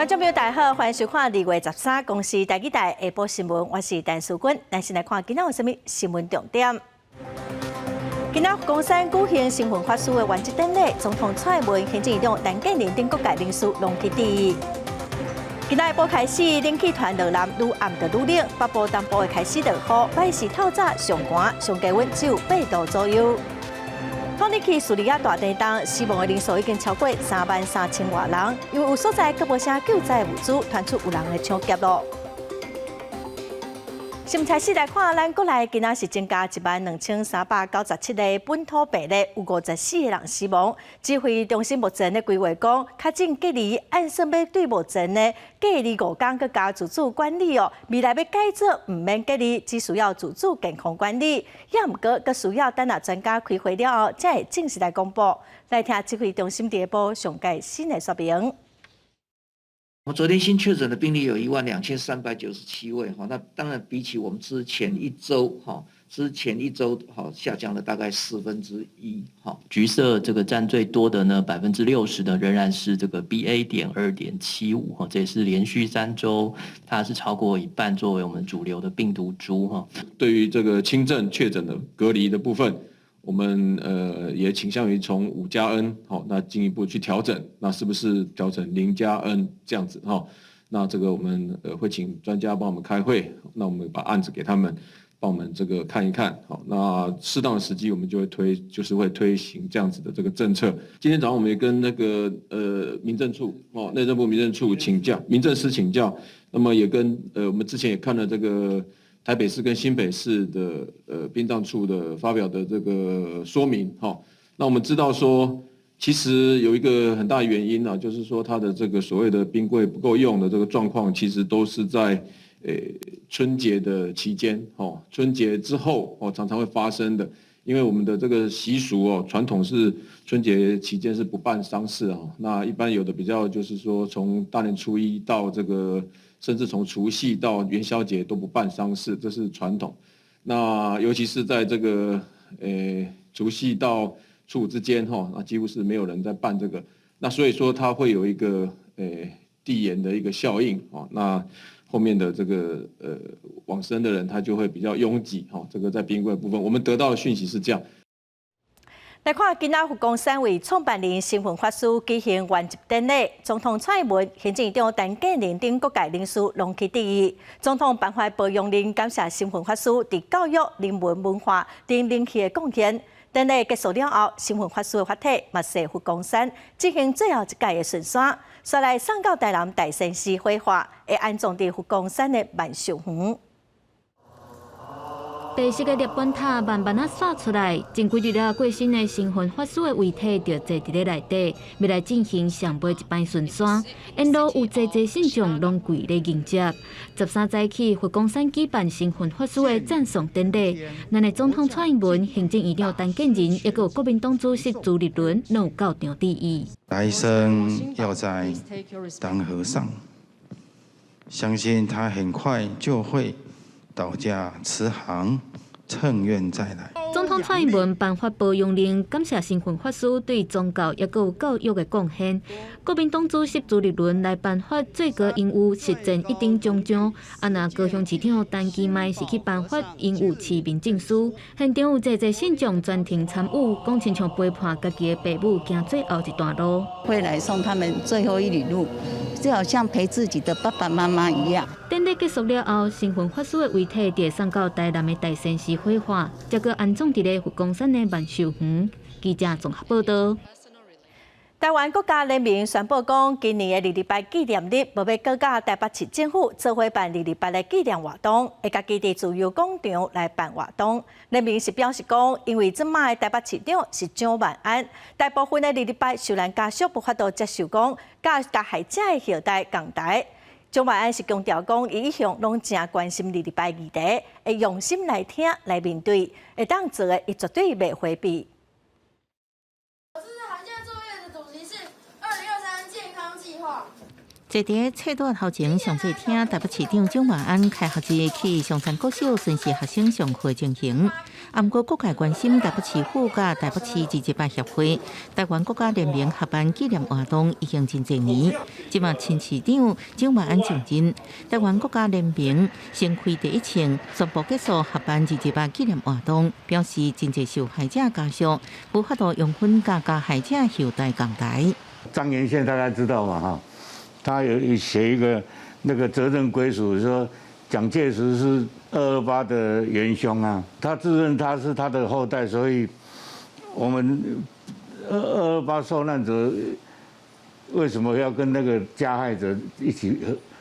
觀眾朋友大家好，歡迎收看2月13公視台語台下晡新聞，我是陳淑君。咱先來看今仔有啥物新聞重點。今仔佛光山舉行成佛法師的圓寂典禮，總統蔡英文、行政院長陳建仁等各界人士攏去致意。今仔下晡開始，冷氣團落南愈暗就愈冷，北部、東部會開始落雨，拜四透早上寒，上低溫只有8度左右。土耳其敘利亞大地震，死亡的人數已經超過3萬3千外人，因為有所在閣無啥救災物資，傳出有人咧搶劫囉。新聞開始來看，咱國內今仔是增加12,397個本土病例，有54個人死亡。指揮中心目前的規劃講，確診隔離按算欲對目前的隔離5工，閣加自主管理哦。未來欲改做毋免隔離，只需要自主健康管理。也毋過，閣需要等下專家開會了後，才會正式來公布。來聽指揮中心下晡上蓋新的說明。我們昨天新確診的病例有12,397位，哈，那當然比起我們之前一周，哈，之前一周，哈，下降了大概1/4，哈。橘色這個佔最多的呢，60%的仍然是這個 BA.2.75，哈，這也是連續3周它是超過一半作為我們主流的病毒株，哈。對於這個輕症確診的隔離的部分，我們也傾向於從5+N 好，那進一步去調整，那是不是調成0+N 這樣子哈？那這個我們會請專家幫我們開會，那我們把案子給他們，幫我們這個看一看，好，那適當的時機我們就會推，就是會推行這樣子的這個政策。今天早上我們也跟那個民政處哦，內政部民政處請教，民政司請教，那麼也跟我們之前也看了這個台北市跟新北市的殯葬處的發表的這個說明，哈，那我們知道說，其實有一個很大原因呢，就是說它的這個所謂的冰櫃不夠用的這個狀況，其實都是在春節的期間，哦，春節之後哦，常常會發生的。因為我們的這個習俗哦，傳統是春節期間是不辦喪事哦。那一般有的比較就是說，從大年初一到這個，甚至從除夕到元宵節都不辦喪事，這是傳統。那尤其是在這個除夕到初五之間哈，那幾乎是沒有人在辦這個。那所以說它會有一個遞延的一個效應哦。那後面的這個往生的人，他就會比較擁擠哈。這個在冰櫃部分，我們得到的訊息是這樣。來看今仔佛光山為創辦人成佛法師舉行圓寂典禮，總統蔡英文、行政院長陳建仁等各界人士攏去致意。總統頒發褒揚令，感謝成佛法師佇教育、人文、文化等領域的貢獻。典禮結束了後，成佛法師的法體嘛踅佛光山進行最後一擺的巡山，煞來送到台南大仙寺火化，會安葬佇佛光山的萬壽園。白色的涅槃塔慢慢仔散出來，前幾日啊過身的成佛法師的遺體就坐佇咧內底，欲來進行上尾一擺巡山。沿路有濟濟信眾攏跪咧迎接。13早起，佛光山舉辦成佛法師的讚頌典禮，咱的總統蔡英文、行政院長陳建仁，抑閣有國民黨主席朱立倫，攏有到場致意。來生要再當和尚，相信他很快就會倒駕慈航，乘願再來。總統蔡英文頒發褒揚令，感謝成佛法師對宗教抑閣有教育的貢獻。國民黨主席朱立倫來頒發最高榮譽實踐一等獎章，啊，若高雄市長陳其邁是去頒發榮譽市民證書。現場有濟濟信眾全程參與，講親像陪伴家己的爸母行最後一段路。會來送他們最後一里路，就好像陪自己的爸爸媽媽一樣。典禮結束了後，成佛法師的遺體就送到台南的大仙寺火化，才閣安葬佇咧佛光山的萬壽園。記者綜合報道。台灣國家聯盟宣布講，今年的二二八紀念日，無欲閣佮台北市政府做伙辦二二八的紀念活動，會家己佇自由廣場來辦活動。聯盟是表示講，因為這擺的台北市長是蔣萬安，大部分的二二八受難家屬無法度接受講，佮加害者的後代仝台。蔣萬安是強調講，伊一向攏誠關心二二八議題，會用心來聽來面對，會當做的，伊絕對袂迴避。這次寒假作業的主題是2023健康計劃。坐佇冊桌頭前上座聽台北市長蔣萬安開學日去松山國小巡視學生上課情形。毋過各界關心台北市府佮台北市228協會、台灣國家聯盟合辦紀念活動已經真濟年。這馬新市長蔣萬安就任，台灣國家聯盟先開第一槍，宣布結束合辦二二八紀念活動，表示真濟受害者家屬無法度用分佮加害者後代共台。張炎憲大家知道嘛？哈。他有寫一個那個責任歸屬，說蔣介石是二二八的元兇啊，他自認他是他的後代，所以我們二二八受難者為什麼要跟那個加害者一起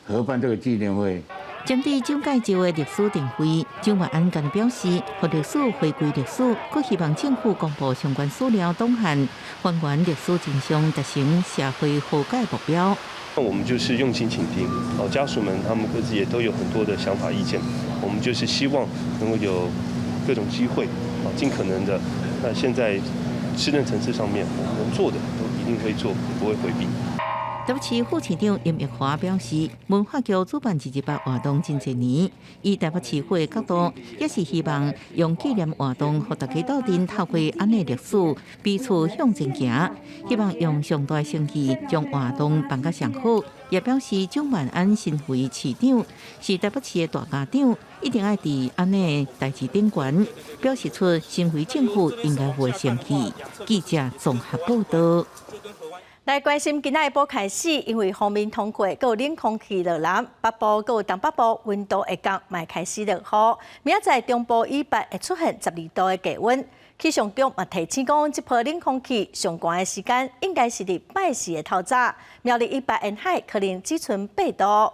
合辦這個紀念會？針對蔣介石的歷史定位，蔣萬安更表示，予歷史回歸歷史，閣希望政府公布相關資料檔案，還原歷史真相，達成社會和解目標。那我們就是用心傾聽，哦，家屬們他們各自也都有很多的想法意見，我們就是希望能夠有各種機會，啊，盡可能的，那現在市政層次上面，我們能做的都一定會做，不會迴避。台北市副市長林奕華表示，文化局主辦二二八活動真濟年，以台北市府的角度，也是希望用紀念活動，予大家鬥陣透過按呢歷史，彼此向前行，希望用上大誠意將活動辦甲上好。也表示蔣萬安身為市長，是台北市的大家長，一定愛佇按呢代誌頂懸，表示出身為政府應該有的誠意。記者綜合報道。來關心今仔下晡開始，因為鋒面通過，閣有冷空氣落南，北部閣有東北部溫度會降，嘛開始落雨。明仔載中部以北會出現12度的低溫。氣象局嘛提醒講，這波冷空氣上寒的時間應該是佇拜四的透早，苗栗以北沿海可能只賰8度。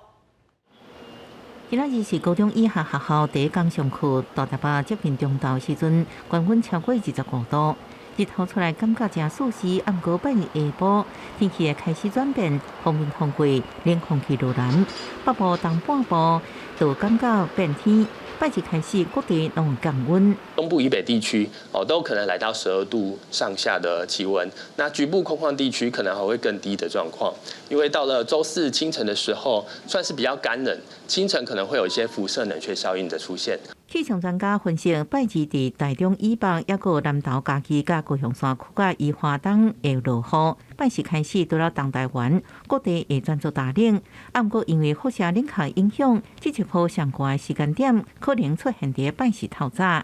今仔日是高中以下學校第一工上課，大台北接近中晝時陣，高溫超過25度。日頭出來感覺誠舒適，毋過拜二下晡天氣會開始轉變，鋒面通過，冷空氣落南，北部東半部就感覺變天。拜四開始各地攏有降溫。東部以北地區哦，都可能來到12度上下的氣溫。那局部空曠地區可能還會更低的狀況，因為到了週四清晨的時候，算是比較乾冷，清晨可能會有一些輻射冷卻效應的出現。氣象專家分析，拜二佇台中以北，抑閣南投、嘉義、佮高雄山區、佮宜花東會落雨。拜四開始，除了東台灣各地會轉做大冷。毋過因為輻射冷卻影響，這一波上寒的時間點可能出現佇拜四透早。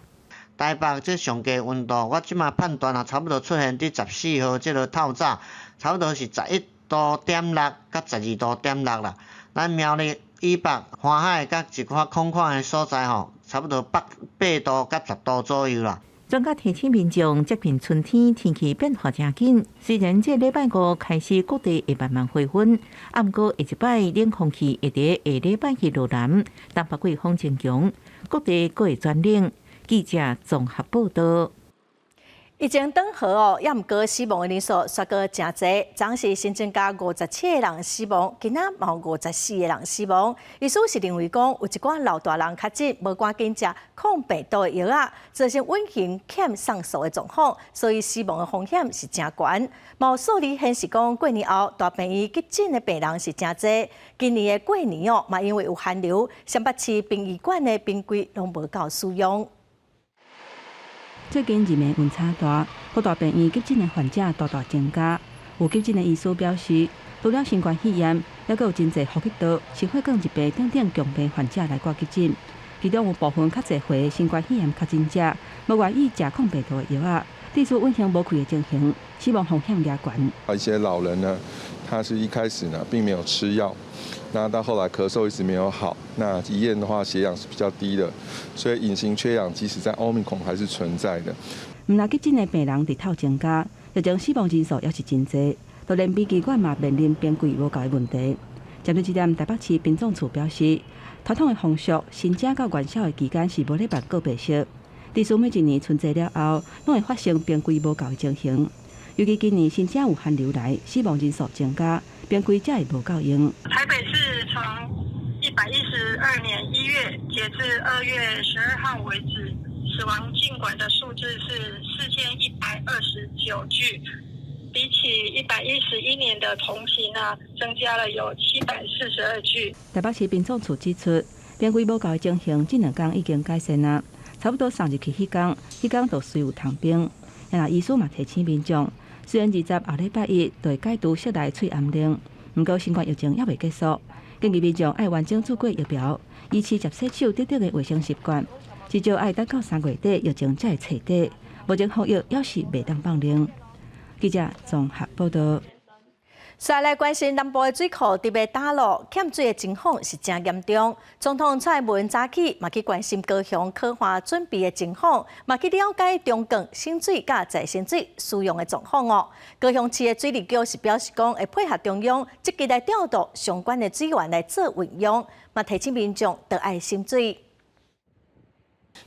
台北這上低溫度，我這馬判斷啊，差不多出現佇14號這个透早，差不多是11.6度佮12.6度啦。咱苗栗以北、花海佮一寡空曠的所在吼，差不多8度佮10度左右啦。專家提醒民眾，接近春天，天氣變化誠緊。雖然這禮拜五開始各地會慢慢回溫，毋過下一擺冷空氣會佇下禮拜去落南，東北季風增強，各地閣會轉冷。記者綜合報道。疫情轉好哦，也毋過死亡的人數煞閣誠濟，昨是新增加57個人死亡，今仔嘛有54個人死亡。醫師是認為講，有一寡老大人確診，無趕緊食抗病毒的藥仔，造成隱形欠送素的狀況，所以死亡的風險是誠懸。嘛有數字顯示講，過年後大病院急診的病人是誠濟。今年的過年哦，嘛因為有寒流，雙北市殯儀館的冰櫃攏無夠使用。最近日暝溫差大，各大病院急診的患者大大增加。有急診的醫師表示，除了新冠肺炎，猶閣有真濟呼吸道、心血管疾病等等共病患者來掛急診。其中有部分較濟歲新冠肺炎確診者，無願意食抗病毒的藥仔，致使隱形無開的情形，死亡風險也懸。一些老人呢，他是一開始呢並沒有吃藥，那到後來咳嗽一直沒有好，那一驗的話血氧是比較低的，所以隱形缺氧即使在 Omicron 還是存在的。毋但急診的病人日頭增加，疫情死亡人數也是真濟，就連殯儀館嘛面臨冰櫃無夠的問題。針對這點，台北市殯葬處表示，傳統的風俗，新正到元宵的期間是無咧辦告別式。致使每一年春節了後，攏會發生冰櫃無夠的情形。尤其今年新正有寒流來，死亡人數增加，冰櫃才會無夠用。台北市從112年1月截至2月12號為止，死亡進館的數字是4129具。比起111年的同期呢，增加了有742具。台北市殯葬處指出，病危無夠的情形，這兩工已經改善啦。差不多送入去彼工，彼工就隨有通冰。若醫師嘛提醒民眾，雖然20後禮拜一就會解除室內喙罨令，毋過新冠疫情猶未結束，建議民眾愛完整注過疫苗，維持捷洗手等等的衛生習慣，至少愛等到3月底疫情才會徹底。目前防疫猶是袂當放冗。記者綜合報道。再來關心南部的水庫特別打落，欠水的情況是誠嚴重。總統蔡英文早起嘛去關心高雄可旱準備的情況，嘛去了解中港省水佮再生水使用的狀況哦。高雄市的水利局是表示講，會配合中央積極來調度相關的水源來做運用，嘛提醒民眾著愛省水。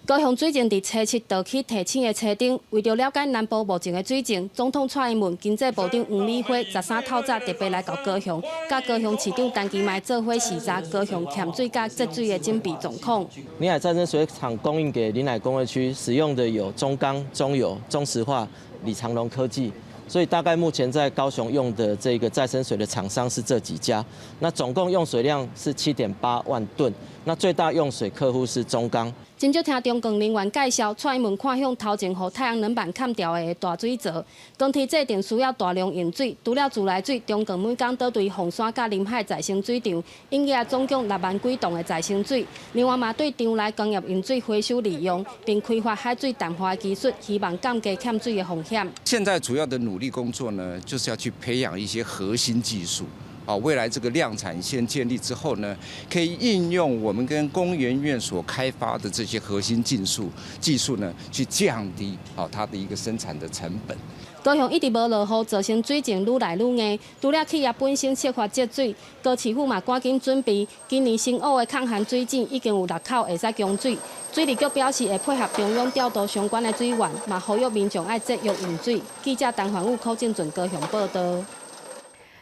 高雄水政佇初七就去提醒的車頂，為著了解南部目前的水情，總統蔡英文、經濟部長黃美輝13透早特別來到高雄，佮高雄市長陳其邁做伙視察高雄欠水佮節水的準備狀況。臨海再生水廠供應給臨海工業區使用的有中鋼、中油、中石化、李長龍科技，所以大概目前在高雄用的這個再生水的廠商是這幾家。那總共用水量是7.8萬噸，那最大用水客戶是中鋼。真少聽中鋼人員介紹，蔡英文看向頭前予太陽能板崁牢的大水槽，光天制定需要大量用水，除了自來水，中鋼每工都對鳳山佮臨海再生水場引入總共6萬幾噸的再生水。另外嘛，對場內工業用水回收利用，並開發海水淡化的技術，希望降低欠水的風險。現在主要的努力工作呢，就是要去培養一些核心技術。啊，未來這個量產線建立之後呢，可以應用我們跟工研院所開發的這些核心技術呢，去降低啊它的一個生產的成本。高雄一直無落雨，造成水情愈來愈硬。除了企業本身設法節水，高市府嘛趕緊準備。今年新挖的抗旱水井已經有六口會使供水。水利局表示會配合中央調度相關的水源，嘛呼籲民眾愛節約用水。記者陳環武、柯正俊高雄報道。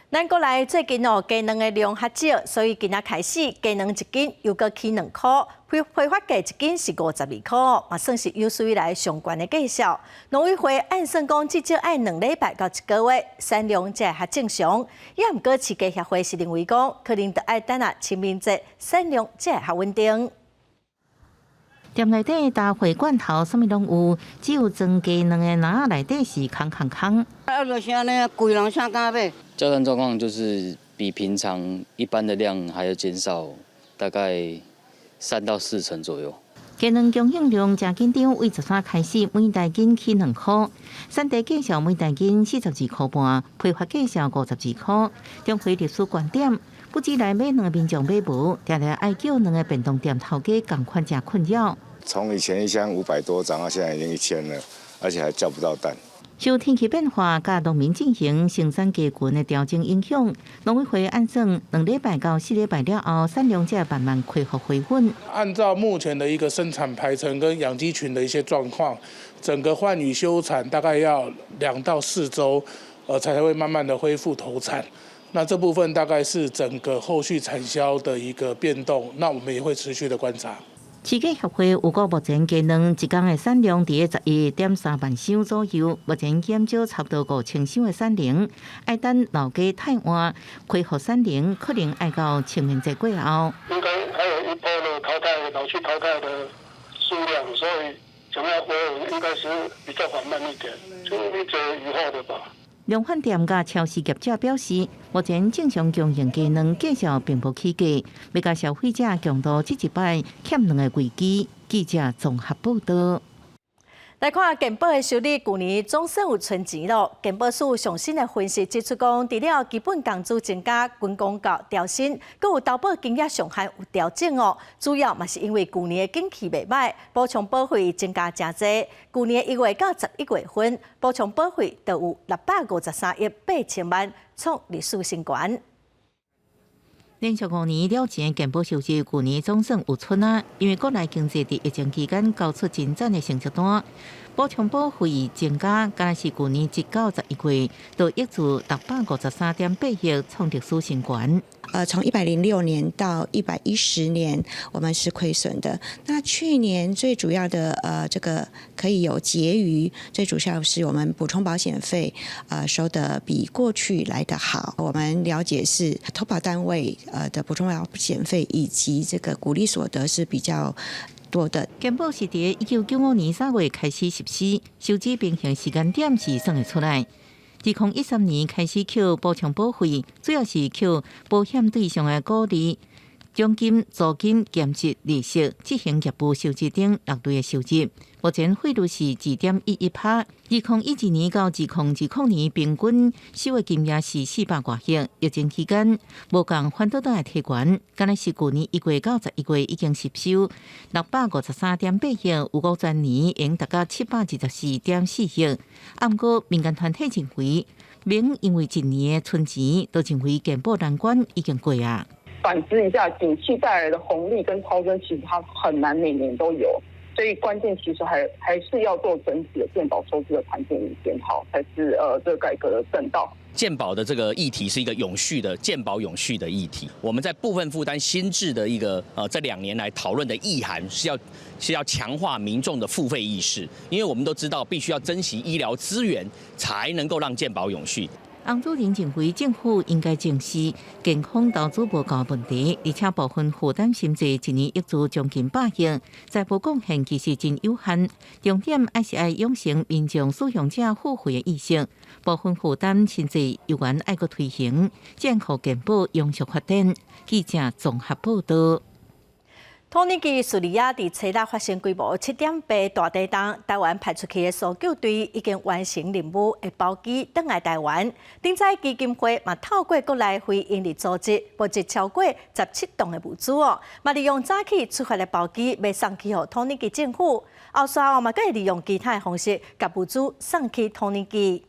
咱國內最近哦，雞卵的量較少，所以今仔開始雞卵一斤又閣起2箍，批發價一斤是52箍，嘛算是有史以來上懸的價數。農委會按算講，至少愛2禮拜到一個月，產量才會較正常。也毋過飼雞協會是認為講，可能著愛等啊清明節產量才會較穩定。店內底大貨罐頭啥物攏有，只有裝雞卵的籃仔內底是空空空。啊，就是按呢，規人啥敢買？交單狀況就是比平常一般的量還要減少大概3到4成左右。雞卵供應量誠緊張，為13開始每大斤起2箍，產地價數每大斤42箍半，批發價數52箍。中回歷史觀點，不止來買卵的民眾買無，定定愛叫卵的便當店頭家仝款誠困擾。從以前一箱500多漲到現在已經1000了，而且還叫不到蛋。受天氣變化佮農民進行生產雞群的調整影響，農委會按算2禮拜到4禮拜了後，產量才慢慢恢復回穩。按照目前的一個生產排程跟養雞群的一些狀況，整個換羽休產大概要2到4週，才會慢慢的恢復投產。那這部分大概是整個後續產銷的一個變動，那我們也會持續的觀察。飼雞協會預估目前雞卵一工的產量佇11.3萬箱左右，目前減少差不多5000箱的產能，愛等老雞汰換恢復產能，可能愛到清明節過後。應該還有一波的淘汰、老去淘汰的數量，所以想要恢復應該是比較緩慢一點，清明節以後的吧。量販店佮超市業者表示，目前正常供應雞卵價數並無起價，欲共消費者共度這一擺欠卵的危機。記者綜合報道。來看健保的收入，舊年總算有存錢咯。健保署上新的分析指出，講除了基本工資增加、軍公教調薪，閣有投保金額上限有調整哦。主要嘛是因為舊年的景氣袂䆀，補充保費增加誠濟。舊年1月到11月份，補充保費就有653億8千萬，創歷史新高。連續5年了錢健保收入，舊年總算有出啊！因為國內經濟佇疫情期間交出真讚的成績單，補充保費增加，敢若是舊年1到11月，就挹注653.8億，創歷史新高。從106年到110年，我們是虧損的。那去年最主要的這個可以有結餘，最主要是我們補充保險費，收得比過去來得好。我們了解是投保單位的補充保險費以及這個股利所得是比較多的。健保是佇1995年3月開始實施，收支平衡時間點是算會出來。2013年開始扣補充保費，主要是扣保險對象的股利、獎金、租金、兼職、利息、執行業務收入等六類的收入。目前費率是2.11%。2012年到2020年平均收的金額是400外億。疫情期間無仝反倒轉來提懸，敢若是舊年1月到11月已經實收653.8億，預估全年會達到724.4億。啊，毋過民間團體認為，免因為一年的存錢，就認為健保難關已經過啊。反思一下，景氣帶來的紅利跟超增，其實它很難每年都有。所以關鍵其實還是要做整體的健保收支的盤點與檢討，才是這個改革的正道。健保的這個議題是一個永續的健保永續的議題。我們在部分負擔新制的一個這2年來討論的意涵是要強化民眾的付費意識，因為我們都知道必須要珍惜醫療資源，才能夠讓健保永續。洪主任認為，政府應該正視健康投資無夠問題，而且部分負擔薪資一年挹注將近100億，財務貢獻其實真有限。重點還是愛養成民眾使用者付費的意識，部分負擔薪資猶原愛閣推行，才會予健保永續發展。記者綜合報道。土耳其敘利亞佇初六發生規模7.8大地動，台灣派出去的搜救隊已經完成任務，會包機轉來台灣。賑災基金會嘛透過國內非營利組織，募集超過17噸的物資哦，嘛利用早起出發的包機，欲送去予土耳其政府。後續哦嘛閣會利用其他的方式，共物資送去土耳其。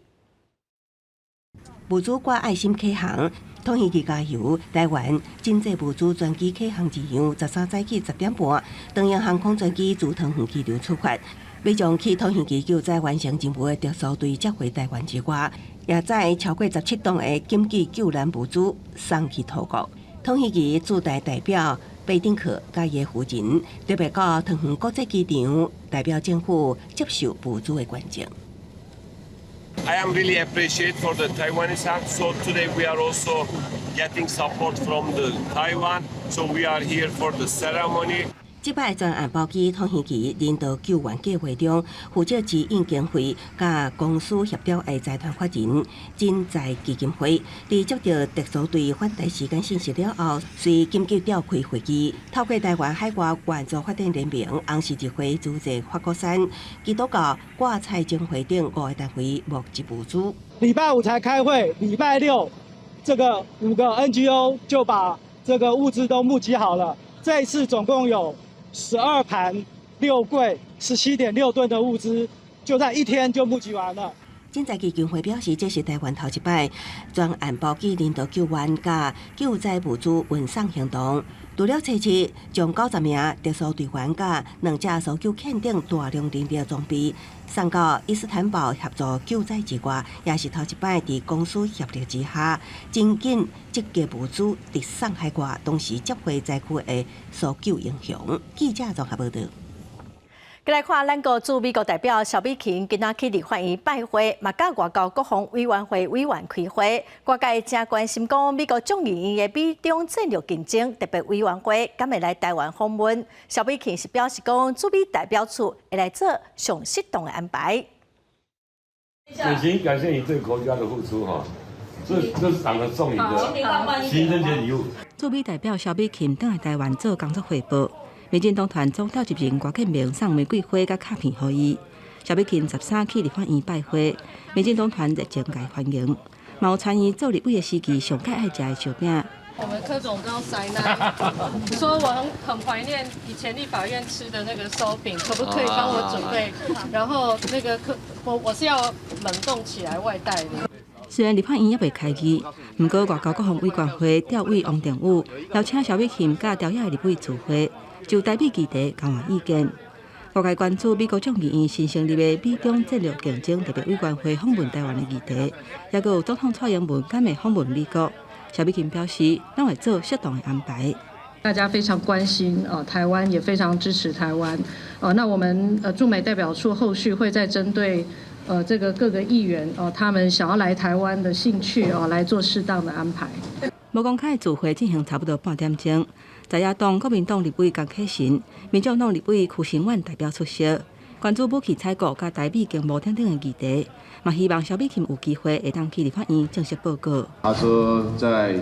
物資掛愛心啟航。土耳其加油！台灣賑濟物資專機啟航一樣，13早起10點半，長榮航空專機自桃園機場出發，欲將去土耳其救災完成任務的特搜隊接回台灣之外，也載超過17噸的緊急救難物資送去土國。土耳其駐台代表貝丁克佮伊夫人特別到桃園國際機場，代表政府接受物資的捐贈。 I am really appreciate for the Taiwanese help. So today we are also getting support from the Taiwan. So we are here for the ceremony. 這擺專案包機土耳其人道救援計劃中，負責指引經費佮公私協調的財團法人賑災基金會，佇接到特搜隊返台時間信息了後，隨緊急調開會議，透過台灣海外援助發展聯盟、紅十字會、慈濟法鼓山、基督教掛彩總會等五個單位募集物資。禮拜五才開會，禮拜六這個五個 NGO 就把這個物資都募集好了。這一次總共有12盤6櫃，17.6噸的物資，就在一天就募集完了。賑災基金會表示，這是台灣頭一擺專案包機人道救援佮救災物資運送行動。除了初七將90名特搜隊員佮兩架搜救艦等大量人力裝備送到伊斯坦堡協助救災之外，也是頭一擺佇公私協力之下，真緊集結物資直送海外，同時接回災區的搜救英雄。記者綜合報道。過來看，咱國駐美國代表蕭美琴今仔去立法院拜會，嘛佮外交國防委員會委員開會。外界誠關心講，美國眾議院的美中戰略競爭特別委員會敢會來台灣訪問？蕭美琴是表示講，駐美代表處會來做上適當的安排。美琴，感謝你對國家的付出哈，這是黨的送你的情人節禮物。駐美代表蕭美琴轉來台灣做工作匯報。民進黨團總召集人郭建明送玫瑰花佮卡片予伊。蕭美琴13去立法院拜會，民進黨團熱情共伊歡迎，嘛有傳伊做立委的時期上蓋愛食的燒餅。我們柯總剛塞奶，說我很懷念以前立法院吃的那個酥餅，可不可以幫我準備？然後那個柯我是要冷凍起來外帶的。雖然立法院猶未開議，毋過外交國防委員會調委王定宇邀請蕭美琴佮朝野的立委與會，就台美議題交換意見。外界關注美國眾議院新成立的美中戰略競爭特別委員會訪問台灣的議題，抑閣有總統蔡英文敢會訪問美國。蕭蕭美琴表示，攏會做適當的安排。大家非常關心，台灣也非常支持台灣。那我們駐美代表處後續會再針對這個各個議員，他們想要來台灣的興趣，來做適當的安排。無公開聚會進行差不多半點鐘，在野黨國民黨立委江啟臣、民眾黨立委邱成遠代表出席，關注武器採購佮台美經貿等等的議題，嘛希望蕭美琴有機會會當去立法院正式報告。他說，在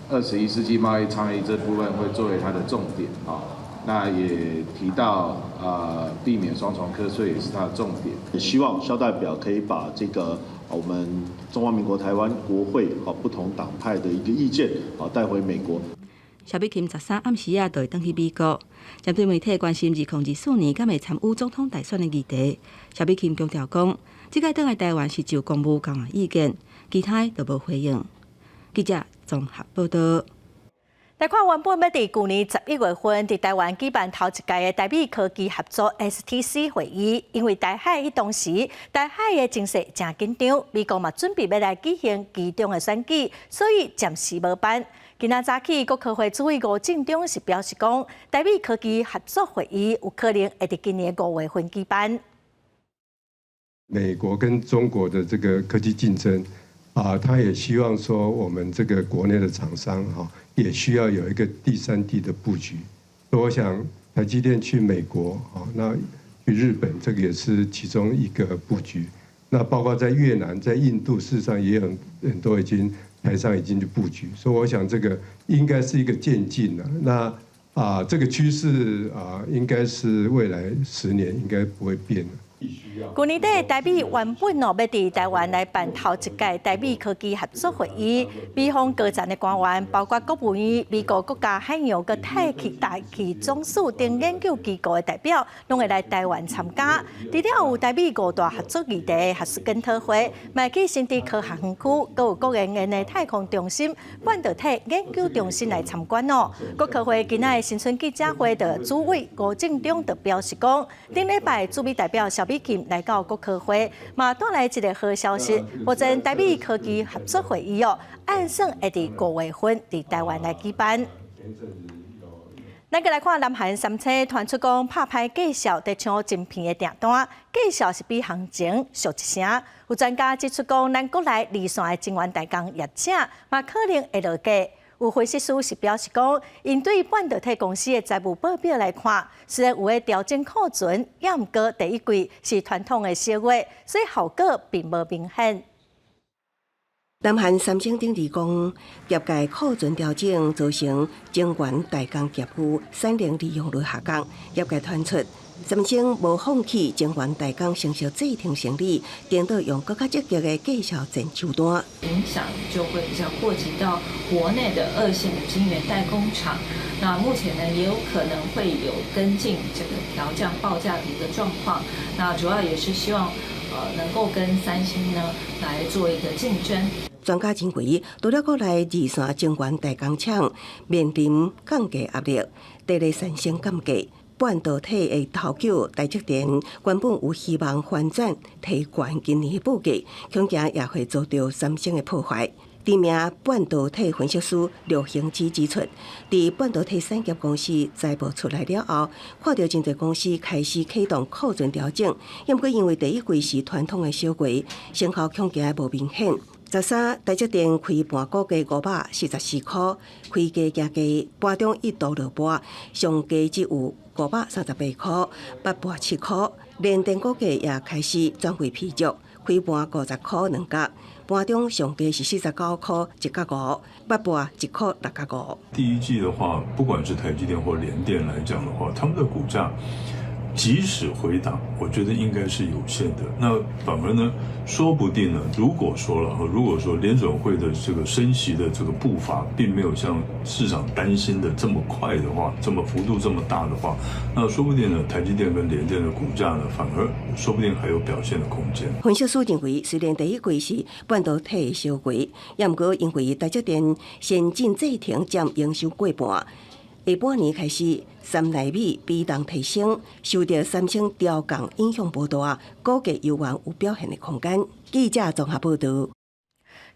21世紀貿易倡議這部分會作為他的重點啊，那也提到啊，避免雙重課稅也是他的重點。希望蕭代表可以把這個我們中華民國台灣國會啊不同黨派的一個意見啊帶回美國。蕭美琴13暗時仔就會轉去美國，針對媒體關心2024年敢會參與總統大選的議題，蕭美琴強調講，這擺轉來台灣是就公務交換意見，其他都無回應。記者綜合報道。來看，原本欲佇舊年11月份佇台灣舉辦頭一屆的台美科技合作 STC 會議，因為台海彼當時台海的情勢誠緊張，美國嘛準備欲來舉行期中的選舉，所以暫時無辦。今仔早起，國科會主委吳政忠是表示講，台美科技合作會議有可能會佇今年5月份舉辦。美國跟中國的這個科技競爭。啊，他也希望說，我們這個國內的廠商哈，也需要有一個第三地的布局。所以我想，台積電去美國啊，那去日本，這個也是其中一個布局。那包括在越南、在印度，事實上也有很多已經台商已經去布局。所以我想，這個應該是一個漸進的。那啊，這個趨勢啊，應該是未來10年應該不會變的。舊年底，台美原本哦欲佇台灣來辦頭一屆台美科技合作會議，美方高層的官員，包括國務院、美國國家海洋佮大氣大氣總署等研究機構的代表，攏會來台灣參加。除了有台美五大合作議題的學術研討會，嘛去新竹科學園區，閣有國研院的太空中心、半導體研究中心來參觀哦。國科會今仔的新春記者會的主委吳政忠就表示講，頂禮拜駐美代表蕭美琴來到國科會，嘛帶來一个好消息，目前台美科技合作會議哦，按算會佇5月份佇台灣來舉辦。咱閣來看南韓三星傳出講拍歹計數，佇搶晶片的訂單，計數是比行情俗一成。有專家指出講，咱國內二線的晶圓代工業者嘛可能會落價。有分析師是表示講，𪜶對半導體公司的財務報表來看，雖然有咧調整庫存，也毋過第一季是傳統的小月，所以效果並無明顯。南韓三星頂日講，業界庫存調整造成晶圓代工業務產能利用率下降，業界傳出三星無放棄晶圓代工成熟製程生意，顛倒用閣較積極的計數戰手段。影響就會比較擴及到國內的二線的晶圓代工廠。那目前呢，也有可能會有跟進這個調降報價的一個狀況。那主要也是希望，能夠跟三星呢來做一個競爭。專家認為，除了國內二線晶圓代工廠面臨降價壓力，第二三星降價，半導體的頭腳台積電原本有希望翻轉提懸今年的報價，恐驚也會遭到三星的破壞。知名半導體分析師劉興基指出，佇半導體產業公司財報出來了後，看著真濟公司開始啟動庫存調整，毋過因為第一季是傳統的小月，成效恐驚無明顯。13台積電開盤估價544塊，開低行低，盤中一度落盤，上低只有538塊，捌盤7塊。聯電股價也開始轉為疲弱，開盤50塊2角，盤中上低是49塊1角5，捌盤1塊6角5。第一季的話，不管是台積電或聯電來講的話，他們的股價即使回檔，我覺得應該是有限的。那反而呢，說不定呢，如果說聯準會的這個升息的這個步伐並沒有像市場擔心的這麼快的話，這麼幅度這麼大的話，那說不定呢，台積電跟聯電的股價呢，反而說不定還有表現的空間。分析師認為，雖然第一季是半導體的小月，也毋過因為台積電先進製程佔營收過半。下半年開始，三納米比重提升，受著三星調降影響無大，股價猶原有表現的空間。記者綜合報導。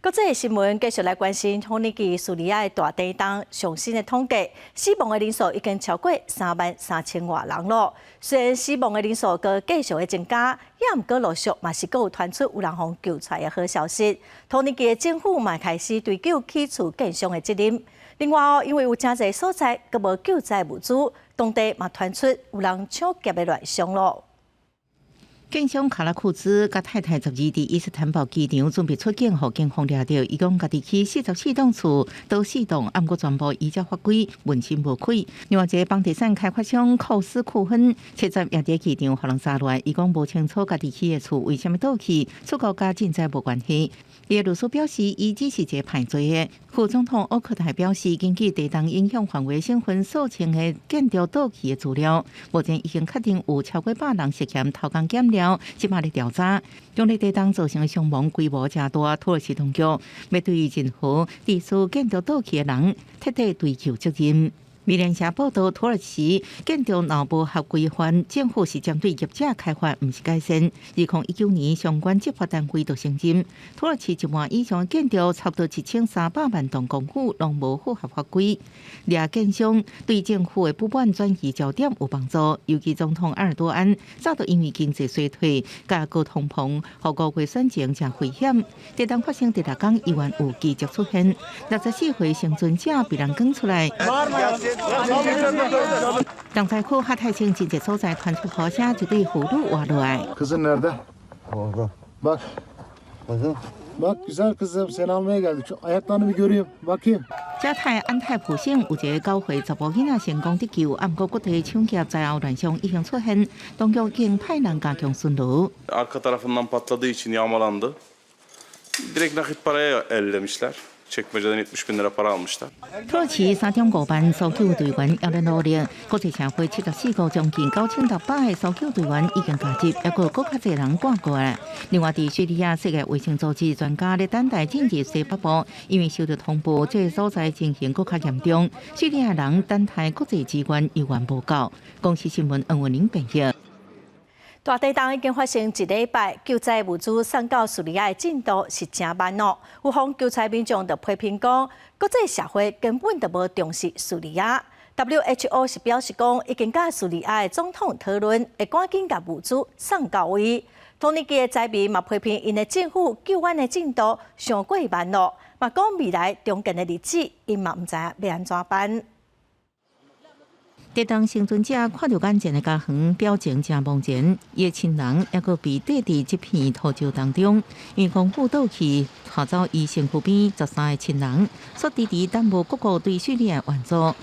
國際新聞繼續來關心土耳其敘利亞的大地震上新的統計，死亡的人數已經超過3萬3千外人囉。雖然死亡的人數閣繼續的增加，也毋過陸續嘛是閣有傳出有人予救出來的好消息。土耳其的政府嘛開始追究起厝建商的責任。另外哦，因為有誠濟所在閣無救災物資，當地嘛傳出有人搶劫的亂象囉。建商卡拉庫茲佮太太12佇伊斯坦堡機場準備出境，予警方掠著。伊講家己起44棟厝，倒四棟，毋過全部依照法規，問心無愧。另外一个房地產開發商庫斯庫芬七十也佇機場予人查落來，伊講無清楚家己起的厝為啥物倒去，出國佮賑災無關係。伊的律師表示，伊只是一个歹罪的。副總統奧克泰表示，根據地震影響範圍省份數千个建築倒去的資料，目前已經確定有超過100人涉嫌偷工減料，這馬咧調查。強烈地震造成的傷亡規模誠大，土耳其當局欲對任何致使建築倒去的人徹底追究責任。美聯社報道，土耳其建築若無合規範，政府是針對業者開罰，毋是改善。2019年，相關執法單位就承認，土耳其一半以上的建築，差不多1300萬棟公寓，攏無符合法規。掠建商對政府的不滿轉移焦點有幫助。尤其總統埃爾多安早就因為經濟衰退、佮高通膨，予五月選情誠危險。地震發生第六工，猶原有奇蹟出現，64歲倖存者被人趕出來。重災區哈泰省真濟所在傳出呼聲，一對婦女活落來。 Kızın nerede? Orada. Bak. Kızım. Bak güzel kızım, seni almaya geldik. Şu ayaklarını bir göreyim. Bakayım. 加泰安泰普省有一個9歲查埔囡仔成功得救，毋過各地搶劫災後亂象已經出現，當局已經派人加強巡邏。 Arka tarafından patladığı için yağmalandı. Direkt nakit paraya ellemişler. Çekmeceden 70 bin lira para almışlar. 土耳其3.5萬搜救隊員猶咧努力，國際社會74個將近9600个搜救隊員已經加入，猶閣閣較濟人趕過來。另外，佇敘利亞世界衛生組織專家咧等待進入西北部，因為受到通報，這个所在情形閣較嚴重。敘利亞人等待國際支援猶原無夠。公視新聞黃文玲編譯。大地震已經發生一禮拜，救災物資送到敘利亞的進度是誠慢哦。有予救災民眾就批評講，國際社會根本就無重視敘利亞。WHO 是表示講，已經佮敘利亞的總統討論，會趕緊共物資送到位。土耳其的災民嘛批評𪜶的政府救援的進度傷過慢囉，嘛講未來重建的日子，𪜶嘛毋知影欲按怎辦。地震倖存者看著眼前的家園，表情誠茫然。伊的親人猶閣被綴佇這片土石當中，因為公寓倒去，帶走伊身軀邊13個親人，煞遲遲等無各國對敘利亞援助，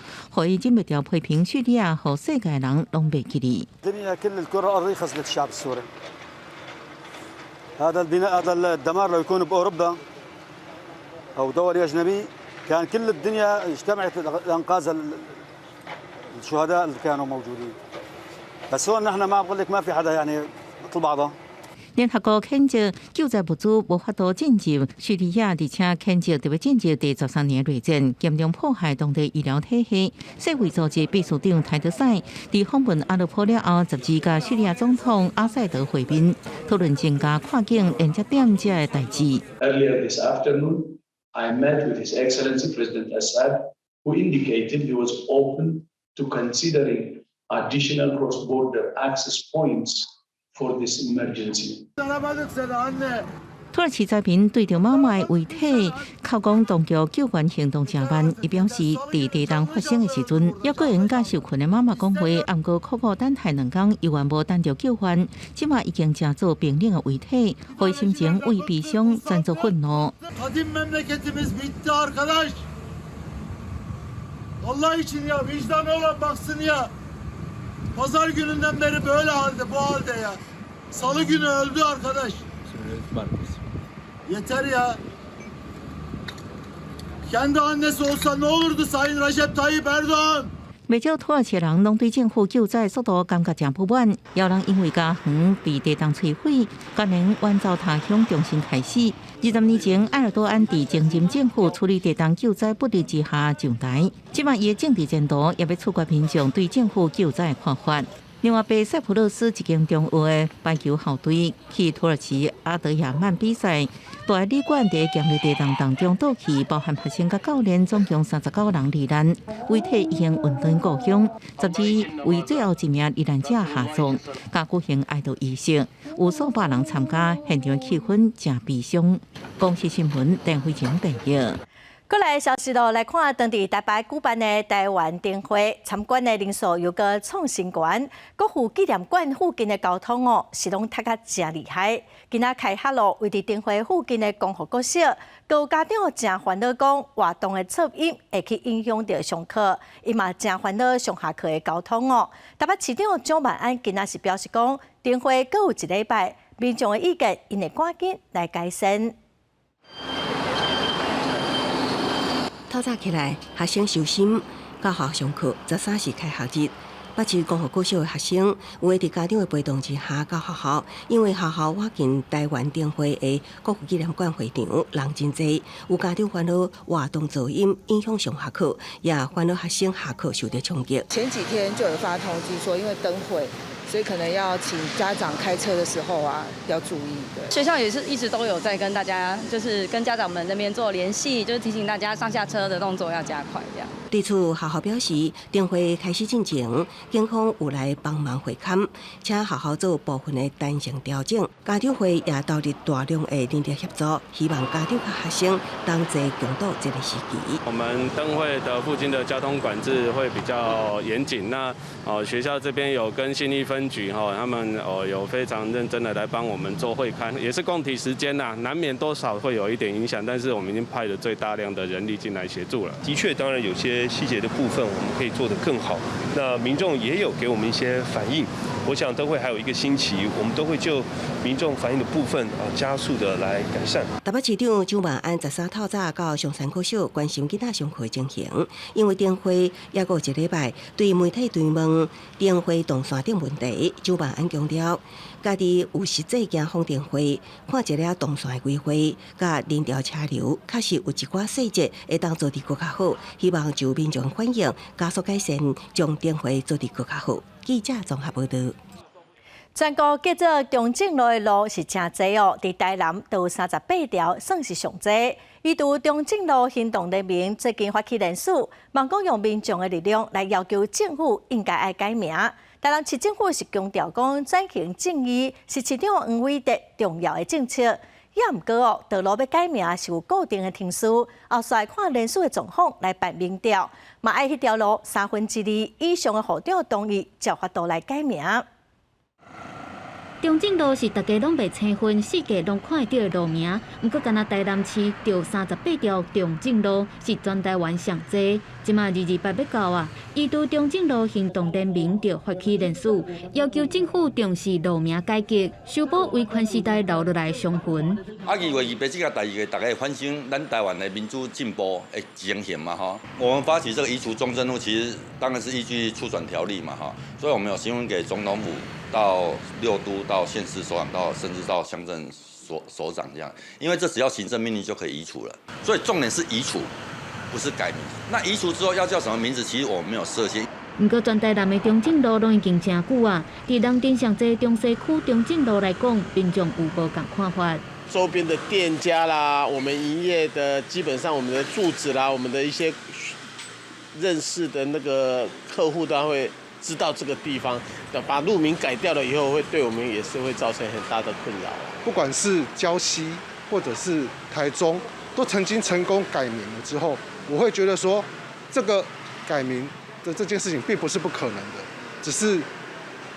予伊忍袂牢批評敘利亞，予世界人攏袂記得。 الدنيا كل الكرة الأرضية خذلت الشعب السوري. هذا البناء هذا الدمار لو يكون بأوروبا أو دول أجنبي كان كل الدنيا اجتمعت لإنقاذ الشهداء اللي كانوا موجودين. بس هون نحن ما بقول لك ما في حدا يعني مثل بعضها. 聯合國譴責救災物資無法度進入敘利亞，而且譴責特別進入第13年內戰，嚴重破壞當地醫療體系。世衛組織秘書長譚德塞佇訪問阿勒頗了後，12佮敘利亞總統阿薩德會面，討論增加跨境連接點這个代誌。 Earlier this afternoon, I met with His Excellency President Assad, who indicated he was open to considering additional cross-border access points for this emergency. 土耳其災民對著媽媽的遺體，哭講當局救援行動誠慢。伊表示，佇地震發生的時陣，猶閣會用佮受困的媽媽講話，毋過苦苦等待2工，猶原無等著救援。這馬已經成做冰冷的遺體，予伊心情為悲傷轉做憤怒。 Kadim memleketimiz bitti arkadaş. Allah için ya vicdanı olan baksın ya. Pazar gününden beri böyle halde bu halde ya. Salı günü öldü arkadaş. Yeter ya. Kendi annesi olsa ne olurdu Sayın Recep Tayyip Erdoğan? 袂少土耳其人攏對政府救災速度感覺誠不滿，有人因為家園被地震摧毀，決定遠走他鄉重新開始。20年前，埃爾多安佇前任政府處理地震救災不力之下上台，這馬伊的政治前途也欲取決民眾對政府救災的看法。另外，被塞浦路斯一間中學的排球校隊去土耳其阿德亞曼比賽，大旅館佇強烈地動當中倒去，包含學生佮教練總共39人罹難，遺體已經運轉故鄉。12位最後一名罹難者下葬，佮舉行哀悼儀式，有數百人參加，現場氣氛誠悲傷。公視新聞鄧慧晴報導。過來消息咯，來看當地台北舉辦的台灣燈會，參觀的人數猶閣創新高。國父紀念館附近的交通哦，是攏塞甲誠厲害。今仔開學咯，位佇燈會附近的光復國小，閣有家長誠煩惱講，活動的噪音會去影響著上課，伊嘛誠煩惱上下課的交通哦。台北市長蔣萬安今仔是表示講，燈會閣有一禮拜，民眾的意見，𪜶會趕緊來改善。透早起來，學生收心到學校上課。13是開學日，北市光復國小的學生有的佇家長的陪同之下到學校，因為學校倚近台灣燈會的國父紀念館會場，人真濟，有家長煩惱活動噪音影響上下課，也煩惱學生下課受著衝擊。前幾天就有發通知說，因為燈會，所以可能要請家長開車的時候啊要注意。對，學校也是一直都有在跟大家，就是跟家長們那邊做聯繫，就是提醒大家上下車的動作要加快，這樣。對此，學校表示，燈會開始進前，警方有來幫忙會勘，請學校做部分的彈性調整。家長會也投入大量的人力協助，希望家長佮學生同齊共度這個時期。我們燈會的附近的交通管制會比較嚴謹。那哦，學校這邊有跟信義分局哈，他們哦有非常認真的來幫我們做會勘，也是共體時艱吶，難免多少會有一點影響，但是我們已經派了最大量的人力進來協助了。的確，當然有些細節的部分我們可以做得更好。那民眾也有給我們一些反應，我想燈會還有一個星期，我們都會就民眾反映的部分啊，加速的來改善。台北市長蔣萬安13透早到松山國小關心囡仔上課情形，因為燈會猶閣有一禮拜，對媒體追問燈會動線等問題，蔣萬安強調，家己有實際行訪燈會，看一下動線的規劃，佮人潮車流，確實有一寡細節會當做得閣較好，希望就民眾反映，加速改善，將燈會做得閣較好。記者綜合報導。全國叫做中正路的路是誠濟哦，佇台南都有38條，算是上濟。移除中正路行動聯盟最近發起聯署，望講用民眾的力量來要求政府應該愛改名。台南市政府是強調講轉型正義是市長黃偉哲重要的政策。也毋過哦，道路欲改名是有固定的程序，後續看聯署的狀況來辦民調，嘛愛彼條路2/3以上的戶長同意，才有法度來改名。中正路是大家攏袂生分，四界攏看會著的路名。毋過，干焦台南市就38條中正路是全台灣上濟。這馬228欲到啊，移除中正路行動聯盟就發起聯署，要求政府重視路名改革，修補威權時代留落來的傷痕。啊，2月28這個代誌，大家反省咱台灣的民主進步的情形嘛，吼。我們發起這個移除中正路，其實當然是依據促轉條例嘛，哈。所以我們有詢問給總統府，到六都，到縣市首長，到甚至到鄉鎮首長這樣，因為這只要行政命令就可以移除了。所以重點是移除，不是改名。那移除之後要叫什麼名字，其實我們沒有設限。毋過，全台南的中正路攏已經誠久啊。佇人鎮上濟中西區中正路來講，民眾有無仝看法？周邊的店家啦，我們營業的基本上我們的住址啦，我們的一些認識的那個客戶都會知道這個地方，把路名改掉了以後，會對我們也是會造成很大的困擾。不管是礁溪或者是台中，都曾經成功改名了之後，我會覺得說，這個改名的這件事情並不是不可能的，只是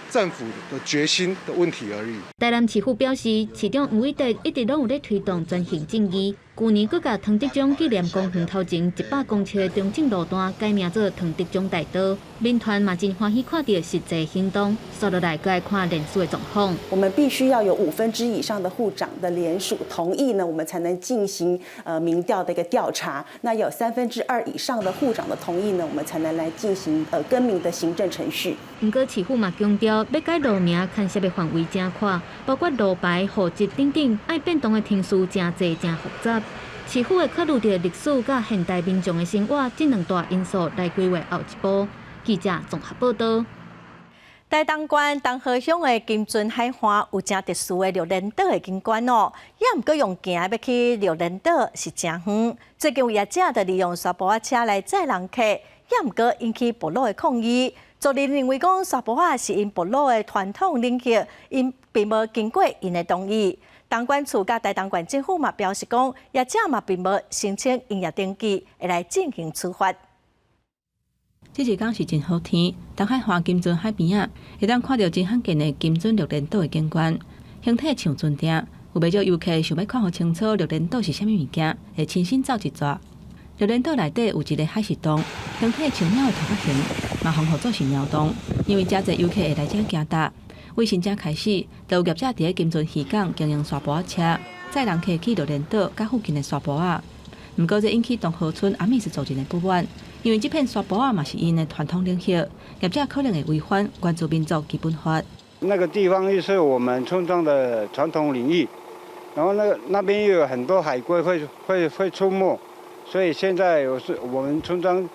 政府的決心的問題而已。台南市府表示，市長黃偉哲一直攏有咧推動轉型正義。去年閣共湯德章紀念公園頭前100公尺的中正路段改名做湯德章大道，民團嘛真歡喜看著實際行動，紲落來閣愛看聯署的狀況。我們必須要有1/5以上的戶長的聯署同意呢，我們才能進行民調的一個調查。那有2/3以上的戶長的同意呢，我們才能來進行更名的行政程序。毋過市府嘛強調，欲改路名牽涉的範圍誠闊，包括路牌、戶籍等等，愛變動的程序誠濟誠複雜。市府會考慮著歷史佮現代民眾的生活這兩大因素來規劃後一步。記者綜合報導。台東縣東河鄉的金樽海岸有誠特殊的綠連島的景觀哦，也毋過用行欲去綠連島是誠遠。最近有業者就利用沙埔仔車來載人客，也毋過引起部落的抗議。族人認為講沙埔仔是𪜶部落的傳統領域，𪜶並無經過𪜶的同意。東管處佮台東縣政府嘛表示講，業者嘛並無申請營業登記，會來進行處罰。這一工是真好天，東海岸金樽海邊仔，會當看著真罕見的金樽綠連島的景觀，形體像船埕，有袂少遊客想欲看予清楚綠連島是啥物物件，會親身走一逝。綠連島內底有一个海蝕洞，形體像貓的頭殼形，嘛予號做是貓洞，因為誠濟遊客會來遮行踏。為新正開始，就有業者佇咧金樽漁港經營沙埔仔車，載人客去綠連島佮附近的沙埔仔。毋過這引起東河村阿美斯族人的不滿，因為這片沙埔仔嘛是𪜶的傳統領域，業者可能會違反原住民族基本法。那個地方又是我們村莊的傳統領域，然後那邊又有很多海龜會出沒，所以現在我是我們村莊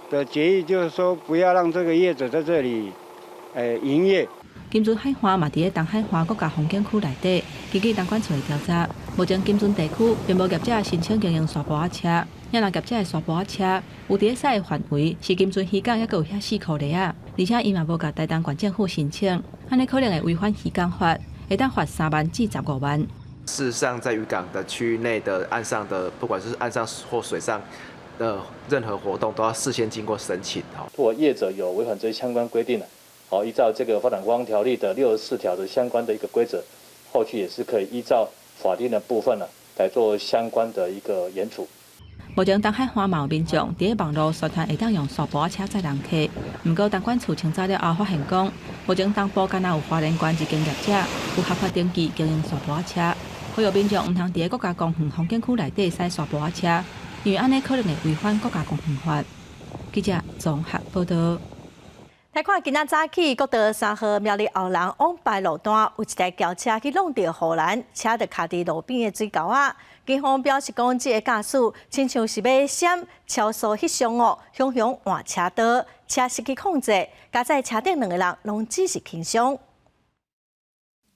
的決議，就是說不要讓這個業者在這裡營業。金樽海岸嘛佇咧東海岸國家風景區內底，根據東管處的調查，目前金樽地區並無業者申請經營沙埔仔車，也若業者的沙埔仔車有佇咧駛的範圍是金樽漁港，猶閣有遐四箍里仔，而且伊嘛無共台東縣政府申請，按呢可能會違反漁港法，會當罰3萬至15萬。事實上，在漁港的區域內的岸上的，不管是岸上或水上的任何活動，都要事先經過申請。如果業者有違反這些相關規定，好，依照這個發展觀光條例的64條的相關的一個規則，後續也是可以依照法定的部分呢，來做相關的一個嚴處。目前東海岸嘛有民眾佇咧網路宣傳會當用沙埔仔車載人客，毋過東管處清查了後發現講，目前東部敢若有花蓮縣一間業者有合法登記經營沙埔仔車，呼籲民眾毋通佇咧國家公園風景區內底駛沙埔仔車，因為按呢可能會違反國家公園法。記者綜合報導。來看今仔早起，國道3號苗栗後龍往白路段有一台轎車去挵著護欄，車就卡佇路邊的水溝仔。警方表示講，這个駕駛親像是欲閃超速翕相哦，雄雄換車道，車失去控制，駕駛車頂兩个人攏只是輕傷。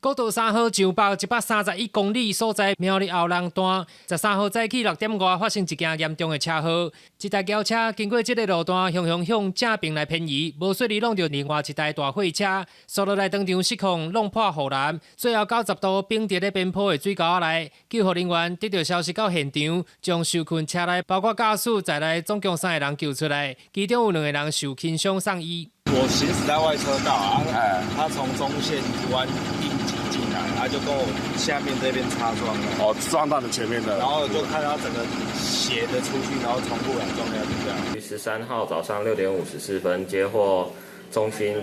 國道3號上北131公里所在苗栗後龍段，13號早起6點外發生一件嚴重的車禍，一台轎車經過這个路段，雄雄向正爿來偏移，無細膩挵著另外一台大貨車，紲落來當場失控，挵破護欄，最後90度反佇咧邊坡的水溝仔內。救護人員得著消息到現場，將受困車內包括駕駛在內總共三个人救出來，其中有兩个人受輕傷送醫。我行駛在外車道啊，他從中線彎硬擠進來，他就跟我下面這邊擦撞了。哦，撞到你前面的。然後就看他整個斜的出去，然後衝過來撞下去這樣。13號早上6點54分接獲中心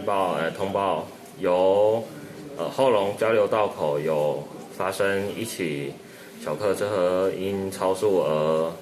通報，由後龍交流道口有發生一起小客車因超速而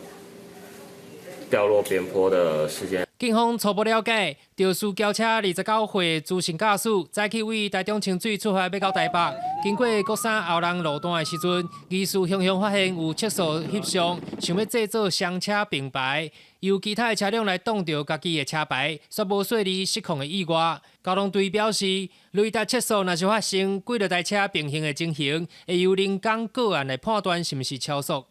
掉落邊坡的事件。警方初步了解，肇事轎車29歲朱姓駕駛，早起位台中清水出發，欲到台北，經過國三後龍路段的時陣，疑似雄雄發現有測速翕相，想欲製造雙車並排，由其他的車輛來擋著家己的車牌，煞無細膩失控的意外。交通隊表示，雷達測速若是發生幾落台車並行的情形，會由人工個案來判斷是毋是超速。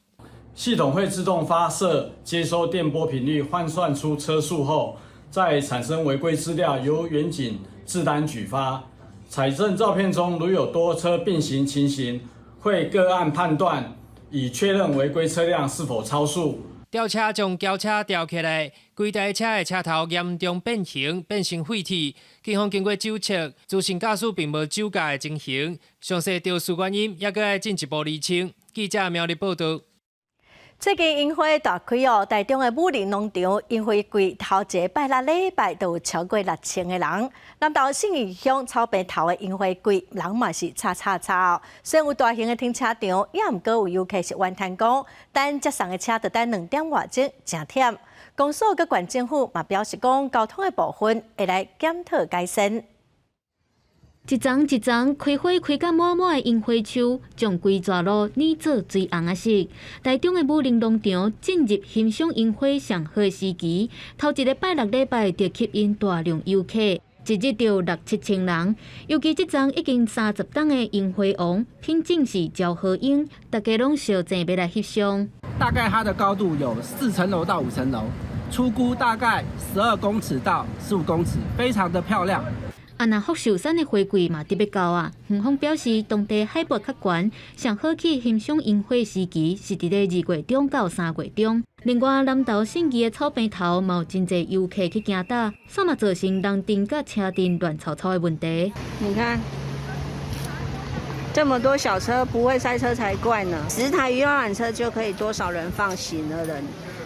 系統會自動發射接收電波頻率，換算出車速後，再產生違規資料，由員警製單舉發。採證照片中如有多車並行情形，會個案判斷，以確認違規車輛是否超速。吊車將轎車吊起來，規台車的車頭嚴重變形，變成廢鐵。警方經過酒測，朱姓駕駛並無酒駕的情形，詳細肇事原因猶閣愛進一步釐清。記者苗栗報導。最近櫻花大開哦，台中的武陵農場櫻花季頭一个拜六禮拜就有超過6000個人。南投信義鄉草坪頭的櫻花季，人嘛是吵吵吵哦。雖然有大型的停車場，也毋過有遊客是怨嘆講，等接送的車著等2點外鐘，誠忝。公所佮縣政府嘛表示講，交通的部分會來檢討改善。一叢一叢開花開甲滿滿的櫻花樹，將規逝路染做水紅仔色。台中的武陵農場進入欣賞櫻花上好的時機，頭一个拜六禮拜就吸引大量遊客。一日就六七千人。尤其這叢已經30冬的櫻花王，品種是昭和櫻，大家攏相爭欲來翕相。大概它的高度有4層樓到5層樓，粗估大概12公尺到15公尺，非常的漂亮。啊，若福壽山的花季嘛特別到啊，園方表示當地海拔較懸，上好去欣賞櫻花時期是佇咧2月中到3月中。另外，南投信義的草坪頭嘛有真濟遊客去行踏，煞嘛造成人陣佮車陣亂湊湊的問題。你看，這麼多小車不會塞車才怪呢。10台遊覽車就可以多少人放行的人，